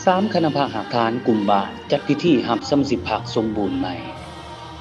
ສາມຄະນະພັກຮາກຖານກຸ່ມບ້ານ ຈັດພິທີຮັບສະມາຊິກພັກສົມບູນໃໝ່.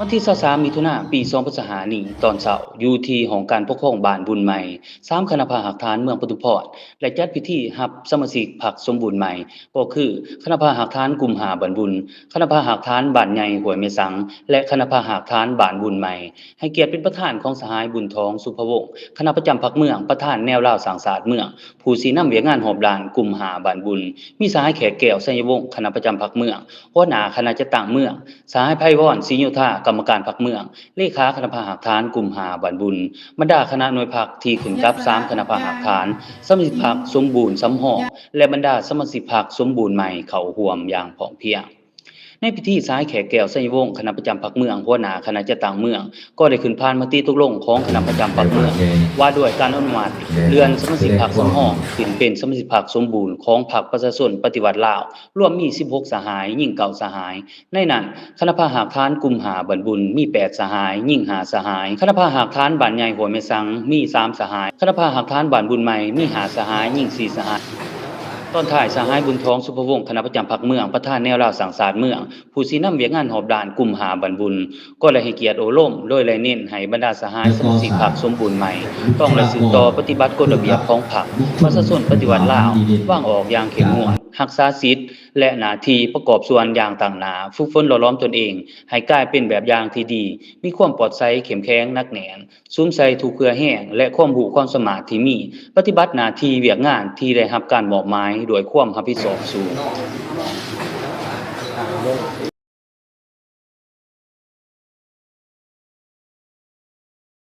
ວັນທີຊາວສາມ ມິຖຸນາ ປີສອງພັນຊາວຫ້ານີ້ ຕອນເຊົ້າ ຢູ່ທີ່ຫ້ອງການປົກຄອງບ້ານບຸນໃໝ່, ສາມຄະນະພັກຮາກຖານເມືອງປະທຸມພອນ ໄດ້ຈັດພິທີຮັບສະມາຊິກພັກສົມບູນໃໝ່ ກໍຄື ຄະນະພັກຮາກຖານກຸ່ມຫ້າບ້ານບຸນ, ຄະນະພັກຮາກຖານບ້ານໃຫຍ່ຫ້ວຍແມ່ສັງ ແລະ ຄະນະພັກຮາກຖານບ້ານບຸນໃໝ່, ໃຫ້ກຽດເປັນປະທານຂອງສະຫາຍ ບຸນທອງ ສຸພະວົງ ຄະນະປະຈຳພັກເມືອງ, ປະທານແນວລາວສ້າງຊາດເມືອງ, ຜູ້ຊີ້ນຳວຽກງານຮອບດ້ານກຸ່ມຫ້າບ້ານບຸນ, ມີສະຫາຍ ແຂກແກ້ວ ໄຊຍະວົງ ຄະນະປະຈຳພັກເມືອງ, ຫົວໜ້າຄະນະຈັດຕັ້ງເມືອງ, ສະຫາຍ ໄພວອນ ສີໂຍທາ ກຳມະການພັກເມືອງ, ເລຂາຄະນະພັກຮາກຖານກຸ່ມຫ້າບ້ານບຸນ, ບັນດາຄະນະໜ່ວຍພັກທີ່ຂຶ້ນກັບສາມຄະນະພັກຮາກຖານ, ສະມາຊິກພັກສົມບູນສຳຮອງ ແລະ ບັນດາສະມາຊິກພັກສົມບູນໃໝ່ເຂົ້າຮ່ວມຢ່າງພ້ອມພຽງ. ໃນພິທີ ສະຫາຍ ແຂກແກ້ວ ໄຊຍະວົງ ຄະນະປະຈຳພັກເມືອງ, ຫົວໜ້າຄະນະຈັດຕັ້ງເມືອງ ກໍໄດ້ຂຶ້ນຜ່ານມະຕິຕົກລົງຂອງຄະນະປະຈຳພັກເມືອງ ວ່າດ້ວຍການອະນຸມັດເລື່ອນສະມາຊິກພັກສຳຮອງຂຶ້ນເປັນສະມາຊິກພັກສົມບູນຂອງພັກປະຊາຊົນປະຕິວັດລາວ ລວມມີສິບຫົກສະຫາຍ, ຍິງເກົ້າສະຫາຍ. ໃນນັ້ນ ຄະນະພັກຮາກຖານກຸ່ມຫ້າບ້ານບຸນມີແປດສະຫາຍ, ຍິງຫ້າສະຫາຍ, ຄະນະພັກຮາກຖານບ້ານໃຫຍ່ຫ້ວຍແມ່ສັງມີສາມສະຫາຍ, ຄະນະພັກຮາກຖານບ້ານບຸນໃໝ່ມີຫ້າສະຫາຍ, ຍິງສີ່ສະຫາຍ. ຕອນທ້າຍ ສະຫາຍ ບຸນທອງ ສຸພະວົງ ຄະນະປະຈຳພັກເມືອງ, ປະທານແນວລາວສ້າງຊາດເມືອງ, ຜູ້ຊີ້ນຳວຽກງານຮອບດ້ານກຸ່ມຫ້າບ້ານບຸນ ກໍໄດ້ໃຫ້ກຽດໂອ້ລົມ ໂດຍໄດ້ເນັ້ນໃຫ້ບັນດາສະຫາຍສະມາຊິກພັກສົມບູນໃໝ່ ຕ້ອງໄດ້ສືບຕໍ່ປະຕິບັດກົດລະບຽບຂອງພັກປະຊາຊົນປະຕິວັດລາວ, ວາງອອກຢ່າງເຂັ້ມງວດ, ຮັກສາສິດ ແລະ ໜ້າທີ່ປະກອບສ່ວນຢ່າງຕັ້ງໜ້າ, ຝຶກຝົນຫຼໍ່ຫຼອມຕົນເອງໃຫ້ກາຍເປັນແບບຢ່າງທີ່ດີ, ມີຄວາມປອດໃສ, ເຂັ້ມແຂງ, ໜັກແໜ້ນ, ສຸມໃສ່ທຸກເຫື່ອແຮງ ແລະ ຄວາມຮູ້ຄວາມສາມາດທີ່ມີ, ປະຕິບັດໜ້າທີ່ວຽກງານທີ່ໄດ້ຮັບການມອບໝາຍດ້ວຍຄວາມຮັບຜິດຊອບສູງ.